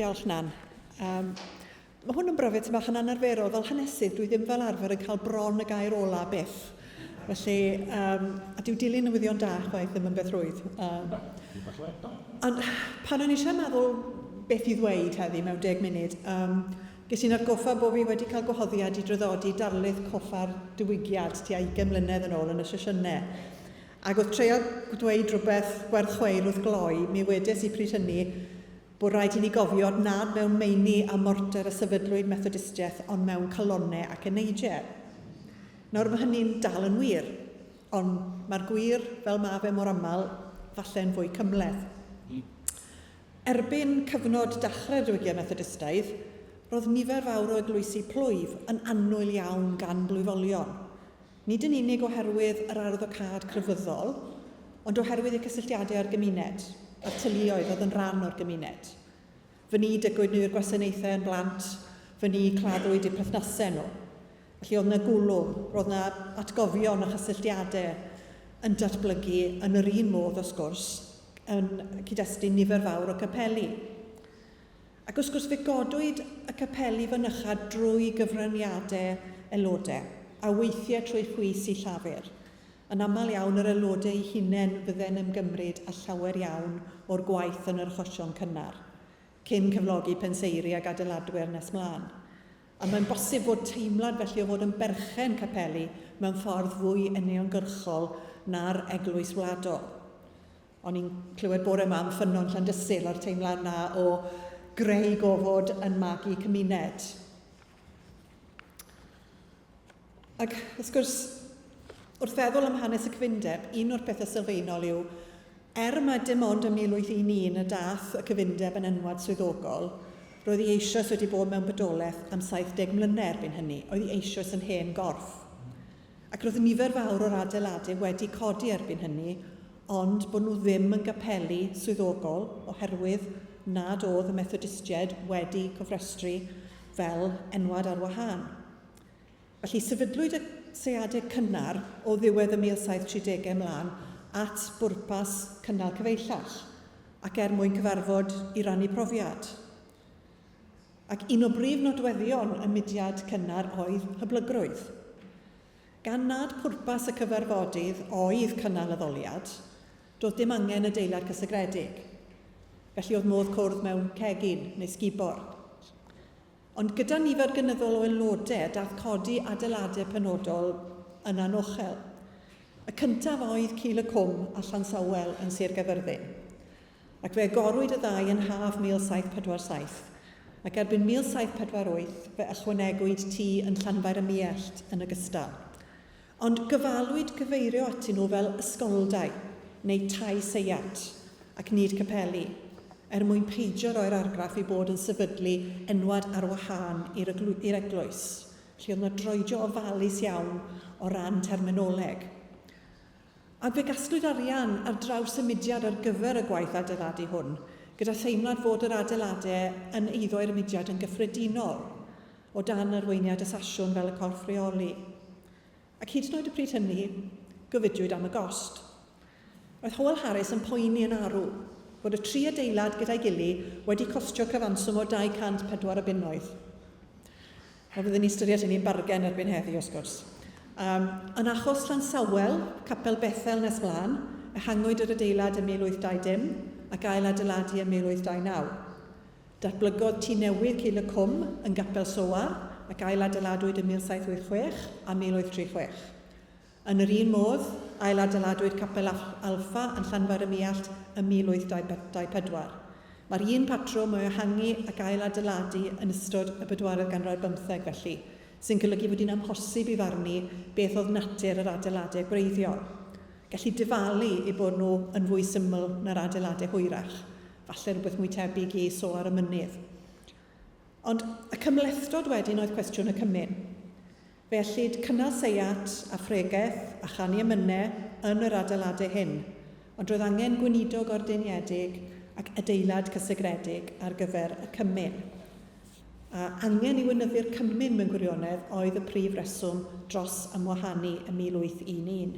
Diolch, Nan. Um, mae hwn yn brofiad sy'n bach yn anarferol. Fel hanesydd, dwi ddim fel arfer yn cael bron y gair ola byth. Felly, um, a dyw dilyn newyddion da chwaith ddim yn beth rwydd. Um, ond pan o'n i eisiau meddwl beth i ddweud heddi mewn 10 munud, um, ges i'n atgoffa bod fi wedi cael gwahoddiad i draddodi darlith coffa'r diwygiad tua 20 mlynedd yn ôl yn y sesiynau. Ac wrth treial dweud rhywbeth gwerth chweil wrth gloi, mi wedes i pryd hynny bod rhaid i ni gofio nad mewn meini a morter y sefydlwyd Methodistiaeth ond mewn calonnau ac eneidiau. Nawr mae hynny'n dal yn wir, ond mae'r gwir, fel ma fe mor aml, falle'n fwy cymhleth. Erbyn cyfnod dechrau'r Diwygiad Methodistaidd, roedd nifer fawr o eglwysi plwyf yn annwyl iawn gan blwyfolion. Nid yn unig oherwydd yr arwyddocâd crefyddol, ond oherwydd eu cysylltiadau â'r gymuned, a'r teuluoedd oedd yn rhan o'r gymuned. Fy ni dygwyd nhw i'r gwasanaethau yn blant, fy ni claddwyd eu perthnasau nhw. Felly oedd 'na gwlwm, roedd 'na atgofion a chysylltiadau yn datblygu yn yr un modd, wrth gwrs, yn cyd-destun nifer fawr o capeli. Ac wrth gwrs fe godwyd y capeli fynycha drwy gyfraniadau aelodau, a weithiau trwy chwys i Llafur. Yn aml iawn yr aelodau eu hunain fydde'n ymgymryd â llawer iawn o'r gwaith yn yr achosion cynnar, cyn cyflogi penseiri ac adeiladwyr nes mlaen. A mae'n bosib fod teimlad felly o fod yn berchen capeli mewn ffordd fwy uniongyrchol na'r eglwys wladol. O'n i'n clywed bore 'ma am ffynnon Llandysul a'r teimlad 'na o greu gofod yn magu cymuned. Ac wrth gwrs, wrth feddwl am hanes y cyfundeb, un o'r pethau sylfaenol yw, er mae dim ond ym 1811 y dath y cyfundeb yn enwad swyddogol, roedd hi eisoes wedi bod mewn bodolaeth am 70 mlynedd erbyn hynny, oedd hi eisoes yn hen gorff. Ac roedd nifer fawr o'r adeiladau wedi codi erbyn hynny, ond bod nhw ddim yn gapeli swyddogol oherwydd nad oedd y Methodistiaid wedi cofrestru fel enwad ar wahân. Felly, sefydlwyd y seiadau cynnar o ddiwedd y 1730au ymlaen at bwrpas cynnal cyfeillach ac er mwyn cyfarfod i rannu profiad. Ac un o brif nodweddion y mudiad cynnar oedd hyblygrwydd. Gan nad pwrpas y cyfarfodydd oedd cynnal addoliad, doedd dim angen adeilad cysegredig. Felly oedd modd cwrdd mewn cegin neu sgubor. Ond gyda nifer gynyddol o aelodau, daeth codi adeiladau penodol yn anochel. Y cyntaf oedd Cil y Cwm a Llansawel yn Sir Gaerfyrddin. Ac fe agorwyd y ddau yn haf 1747, ac erbyn 1748 fe ychwanegwyd tŷ yn Llanfair-ym-Muallt yn ogystal. Ond gofalwyd cyfeirio atyn nhw fel ysgoldai, neu tai seiat, ac nid capeli, er mwyn peidio rhoi'r argraff eu bod yn sefydlu enwad ar wahân i'r eglwys. Felly oedd 'na droedio ofalus iawn o ran terminoleg. Ac fe gasglwyd arian ar draws y mudiad ar gyfer y gwaith adeiladu hwn, gyda theimlad fod yr adeiladau yn eiddo i'r mudiad yn gyffredinol, o dan arweiniad y Sasiwn fel y corff rheoli. Ac hyd yn oed y pryd hynny, gofidiwyd am y gost. Roedd Howell Harris yn poeni yn arw fod y tri adeilad gyda'i gili wedi costio cyfanswm o 204 o bunnoedd. A fyddwn ni'n ystyried hynny'n bargen erbyn heddi, wrth gwrs. Um, yn achos Llansawel, Capel Bethel nes mlaen, ehangwyd yr adeilad ym 1820 ac ail adeiladu ym 1829. Datblygodd Tŷ Newydd Cil y Cwm yn Gapel Soar ac ail adeiladwyd ym 1786 a 1836. Yn yr un modd, ail-adeiladwyd Capel Alffa yn Llanfair-ym-Muallt ym 1824. Mae'r un patrwm o ehangu ac ail-adeiladu yn ystod y bedwaredd ganrif ar bymtheg, felly, sy'n golygu fod hi'n amhosib i farnu beth oedd natur yr adeiladau gwreiddiol. Gellid dyfalu eu bod nhw yn fwy syml na'r adeiladau hwyrach, falle rhywbeth mwy tebyg i Soar y Mynydd. Ond y cymhlethdod wedyn oedd cwestiwn y cymun. Fe ellid cynnal seiat a phregeth a chanu emynau yn yr adeiladau hyn, ond roedd angen gweinidog ordeiniedig ac adeilad cysegredig ar gyfer y cymun. A angen i weinyddu'r cymun mewn gwirionedd oedd y prif reswm dros ymwahanu ym 1811.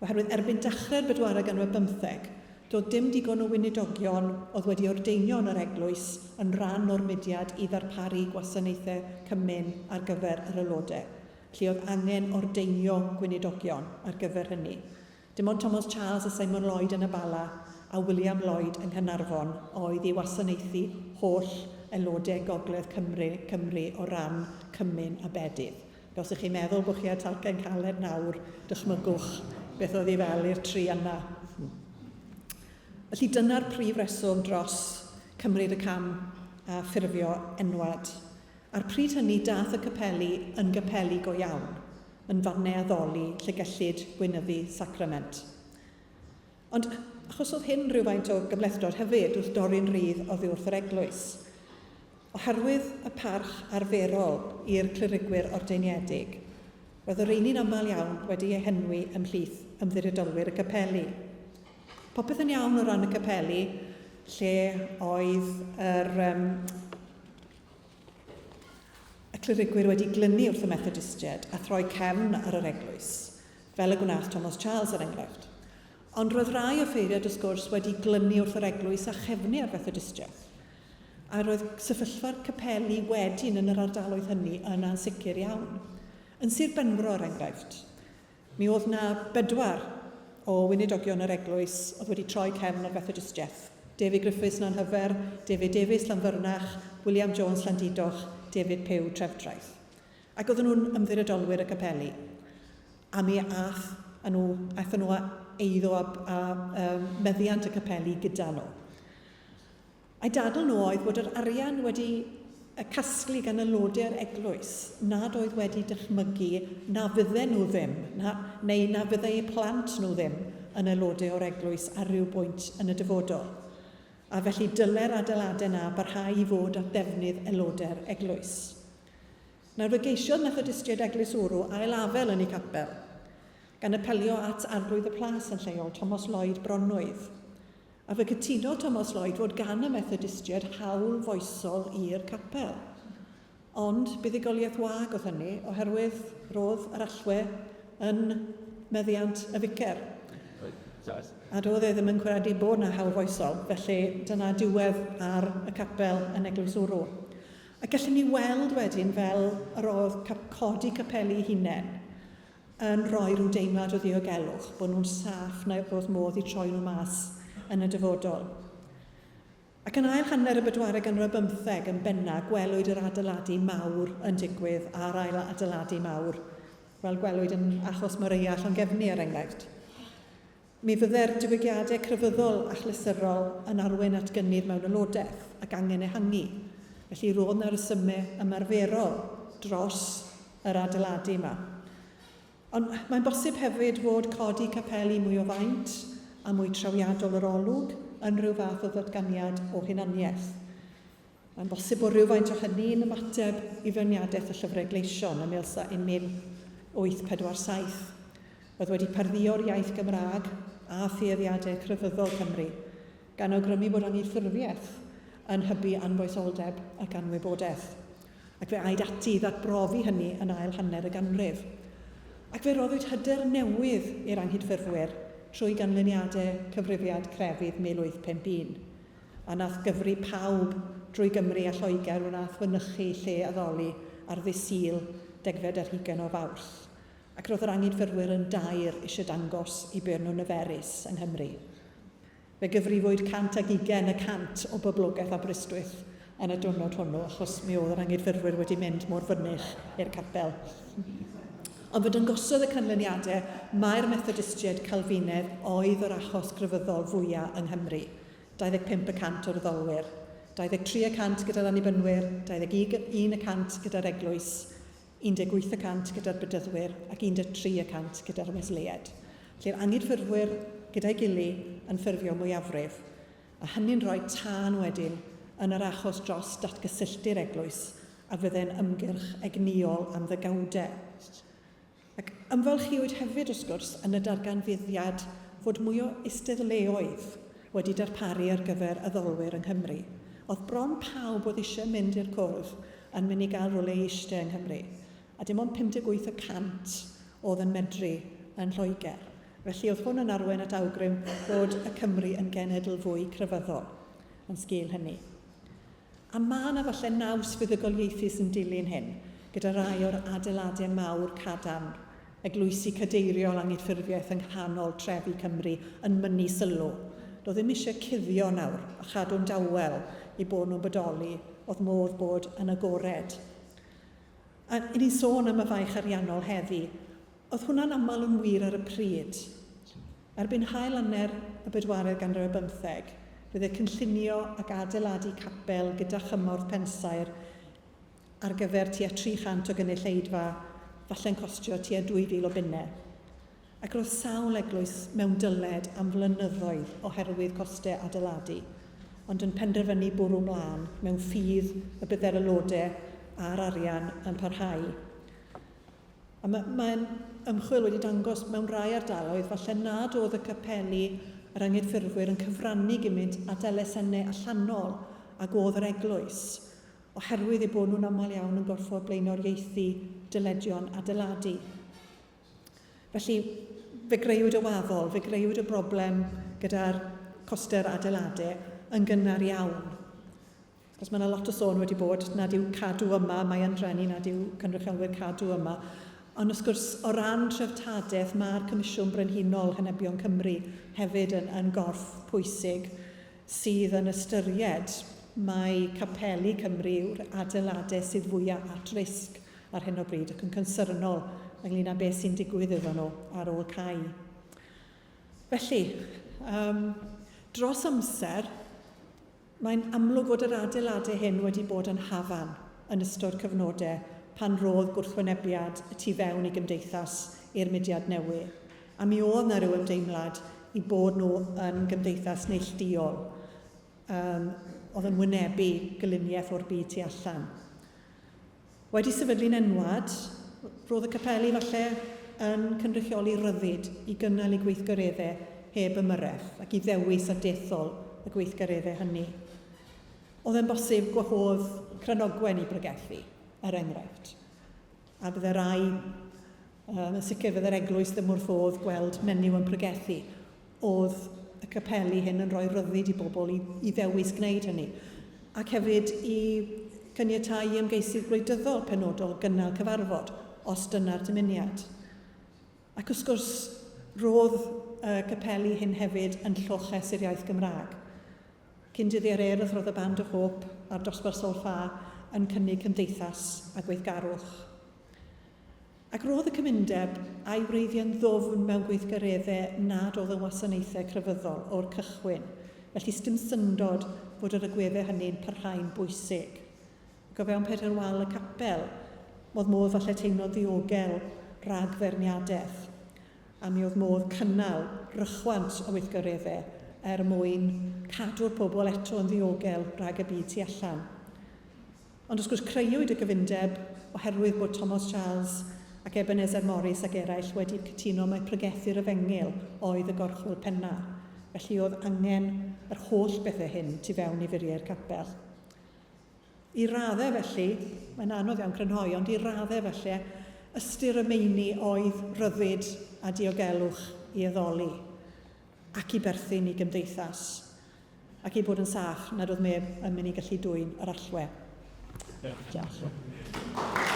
Oherwydd erbyn dechrau'r bedwaredd ganrif ar bymtheg, Doedd dim digon o weinidogion oedd wedi ordeinio yn yr eglwys yn rhan o'r mudiad i ddarparu gwasanaethau cymun ar gyfer yr aelodau, lle oedd angen ordeinio gweinidogion ar gyfer hynny. Dim ond Thomas Charles a Simon Lloyd yn y Bala a William Lloyd yng Nghaernarfon oedd i wasanaethu holl aelodau Gogledd Cymru, Cymru o ran cymun a bedydd. Ac os ych chi'n meddwl bod chi ar talcen caled nawr, dychmygwch beth oedd hi fel i'r tri yna. Felly dyna'r prif reswm dros cymryd y cam a ffurfio enwad. A'r pryd hynny dath y capeli yn gapeli go iawn, yn fannau addoli lle gellid gweinyddu sacrament. Ond achosodd hyn rhywfaint o gymhlethdod hefyd wrth dorri'n rhydd oddi wrth yr eglwys. Oherwydd y parch arferol i'r clerigwyr ordeiniedig, roedd y rheini'n aml iawn wedi eu henwi ymhlith ymddiriedolwyr y capeli. Popeth yn iawn o ran y capeli, lle oedd yr, um, y clerigwyr wedi glynu wrth y Methodistiaid a throi cefn ar yr eglwys, fel y gwnaeth Thomas Charles er enghraifft. Ond roedd rhai offeiriaid wrth gwrs wedi glynu wrth yr eglwys a chefnu ar Fethodistiaeth. A roedd sefyllfa'r capeli wedyn yn yr ardaloedd hynny yn ansicr iawn. Yn Sir Benfro, er enghraifft, mi oedd 'na bedwar o weinidogion yr eglwys oedd wedi troi cefn ar Fethodistiaeth, David Griffiths Nanhyfer, David Davies Llanfyrnach, William Jones Llandudoch, David Pugh Trefdraeth. Ac oedden nhw'n ymddiriedolwyr y capeli. A mi ath â nhw, aethon nhw â eiddo a, a um, meddiant y capeli gyda nhw. A'i dadl nhw oedd bod yr arian wedi y casglu gan aelodau'r eglwys nad oedd wedi dychmygu na fydden nhw ddim, na, neu na fyddai eu plant nhw ddim yn aelodau o'r eglwys ar ryw bwynt yn y dyfodol. A felly dyle'r adeiladau 'na barhau i fod at ddefnydd aelodau'r eglwys. Nawr fe geisiodd Methodistiaid Eglwys Wrw ail afael yn eu capel, gan apelio at arglwydd y plas yn lleol, Tomos Lloyd Bronwydd. A fe cytunodd Tomos Lloyd fod gan y Methodistiaid hawl foesol i'r capel. Ond buddugoliaeth wag oedd hynny, oherwydd roedd yr allwe yn meddiant y ficer. A doedd e ddim yn credu bod 'na hawl foesol, felly dyna diwedd ar y capel yn Eglwys Wrw. A gallwn ni weld wedyn fel yr oedd codi capeli eu hunain yn rhoi rhyw deimlad o ddiogelwch, bod nhw'n saff na oedd modd i troi nhw mas yn y dyfodol. Ac yn ail hanner y bedwaredd ganrif ar bymtheg yn benna, gwelwyd yr adeiladu mawr yn digwydd a'r ail adeiladu mawr, fel gwelwyd yn achos Moreia Llangefni er enghraifft. Mi fydde'r diwygiadau crefyddol achlysurol yn arwain at gynnydd mewn aelodaeth ac angen ehangu, felly roedd 'na resymau ymarferol dros yr adeiladu 'ma. Ond mae'n bosib hefyd fod codi capeli mwy o faint a mwy trawiadol yr olwg yn rhyw fath o ddatganiad o hunaniaeth. Mae'n bosib bod rhywfaint o hynny'n ymateb i feirniadaeth y Llyfrau Gleision ym 1847, oedd wedi pardduo'r iaith Gymraeg a thueddiadau crefyddol Cymru, gan awgrymu bod anghydffurfiaeth yn hybu anfoesoldeb ac anwybodaeth. Ac fe aed ati i ddadbrofi hynny yn ail hanner y ganrif. Ac fe roddwyd hyder newydd i'r anghydffurfwyr trwy ganlyniadau Cyfrifiad Crefydd 1851. A nath gyfri pawb drwy Gymru a Lloegr wnath fynychu lle addoli ar ddydd Sul, degfed ar hugain o Fawrth. Ac roedd yr anghydffurfwyr yn daer eisiau dangos eu bod nhw'n niferus yng Nghymru. Fe gyfrifwyd 120% o boblogaeth Aberystwyth yn y diwrnod hwnnw, achos mi oedd yr anghydffurfwyr wedi mynd mor fynych i'r capel. Ond fe dangosodd y canlyniadau mai'r Methodistiaid Calfinaidd oedd yr achos grefyddol fwyaf yng Nghymru. 25 y cant o'r addolwyr, 23 y cant gyda'r Annibynwyr, 21 y cant gyda'r Eglwys, 18 y cant gyda'r Bedyddwyr ac 13 y cant gyda'r Wesleyaid. Felly'r Anghydffurfwyr gyda'i gili yn ffurfio mwyafrif, a hynny'n rhoi tân wedyn yn yr achos dros datgysylltu'r Eglwys a fydde'n ymgyrch egnïol am ddegawdau. Ac ymfalchïwyd hefyd, wrth gwrs, yn y darganfyddiad fod mwy o eisteddleoedd wedi darparu ar gyfer addolwyr yng Nghymru. Oedd bron pawb oedd eisiau mynd i'r cwrdd yn mynd i gael rhywle i eistedd yng Nghymru, a dim ond 58 y cant oedd yn medru yn Lloegr. Felly oedd hwn yn arwain at awgrym bod y Cymry yn genedl fwy crefyddol yn sgil hynny. A mae yna falle naws fuddugoliaethus yn dilyn hyn, gyda rai o'r adeiladau mawr cadarn, eglwysi cadeiriol anghydffurfiaeth yng nghanol trefi Cymru yn mynnu sylw. Doedd ddim eisiau cuddio nawr a chadw'n dawel eu bod nhw'n bodoli, oedd modd bod yn agored. A i ni'n sôn am y faich ariannol heddi, oedd hwnna'n aml yn wir ar y pryd. Erbyn hail hanner y bedwaredd ganrif ar bymtheg, bydde cynllunio ac adeiladu capel gyda chymorth pensaer ar gyfer tua 300 o gynulleidfa falle'n costio tua 2,000 o bunnau. Ac roedd sawl eglwys mewn dyled am flynyddoedd oherwydd costau adeiladu, ond yn penderfynu bwrw mlân mewn ffydd y bydde'r aelodau a'r arian yn parhau. A mae'n ymchwil wedi dangos mewn rhai ardaloedd falle nad oedd y capeli yr anghydffurfwyr yn cyfrannu gymaint at elusennau allanol ag oedd yr eglwys, oherwydd eu bod nhw'n aml iawn yn gorfod blaenoriaethu dyledion adeiladu. Felly, fe greuwyd y waddol, fe greuwyd y broblem gyda'r coster adeiladau yn gynnar iawn. Achos mae yna lot o sôn wedi bod nad yw Cadw yma, mae yn drueni nad yw cynrychiolwyr Cadw yma. Ond wrth gwrs, o ran treftadaeth, mae'r Comisiwn Brenhinol Henebion Cymru hefyd yn, yn gorff pwysig sydd yn ystyried mai capeli Cymru yw'r adeiladau sydd fwyaf at risg ar hyn o bryd ac yn consyrnol ynglyn â beth sy'n digwydd iddyn nhw ar ôl cau. Felly, um, dros amser, Mae'n amlwg fod yr adeiladau hyn wedi bod yn hafan yn ystod cyfnodau pan rodd gwrthwynebiad y tu fewn i gymdeithas i'r mudiad newydd, a mi oedd 'na ryw ymdeimlad eu bod nhw yn gymdeithas neillduol yym oedd yn wynebu gelyniaeth o'r byd tu allan. Wedi sefydlu'n enwad, roedd y capeli falle yn cynrychioli rhyddid i gynnal eu gweithgareddau heb ymyrraeth ac i ddewis a dethol y gweithgareddau hynny. Oedd e'n bosib gwahodd Cranogwen i bregethu, er enghraifft, a bydde rai, yn sicr fydde'r eglwys ddim wrth fodd gweld menyw yn pregethu. Oedd y capeli hyn yn rhoi rhyddid i bobl i, i ddewis gwneud hynny, ac hefyd i caniatáu i ymgeisydd gwleidyddol penodol gynnal cyfarfod, os dyna'r dymuniad. Ac wrth gwrs, roedd y capeli hyn hefyd yn lloches i'r iaith Gymraeg. Cyn dyddiau'r Urdd, roedd y Band of Hope a'r Dosbarth Sol-ffa yn cynnig cymdeithas a gweithgarwch. Ac roedd y cymundeb a'i wreiddiau'n ddwfn mewn gweithgareddau nad oedd yn wasanaethau crefyddol o'r cychwyn, felly sdim syndod fod yr agweddau hynny'n parhau'n bwysig. Ac o fewn pedair wal y capel, oedd modd falle teimlo'n ddiogel rhag feirniadaeth, a mi oedd modd cynnal rychwant o weithgareddau er mwyn cadw'r pobl eto yn ddiogel rhag y byd tu allan. Ond wrth gwrs creuwyd y gyfundeb oherwydd bod Thomas Charles ac Ebenezer Morris ac eraill wedi cytuno mai pregethu'r efengyl oedd y gorchwyl penna. Felly oedd angen yr holl bethau hyn tu fewn i furiau'r capel. I raddau felly, mae'n anodd iawn crynhoi, ond i raddau felly, ystyr y meini oedd rhyddid a diogelwch i addoli ac i berthyn i gymdeithas. Ac ei bod yn saff nad oedd neb yn mynd i gallu dwyn yr allwe. Diolch.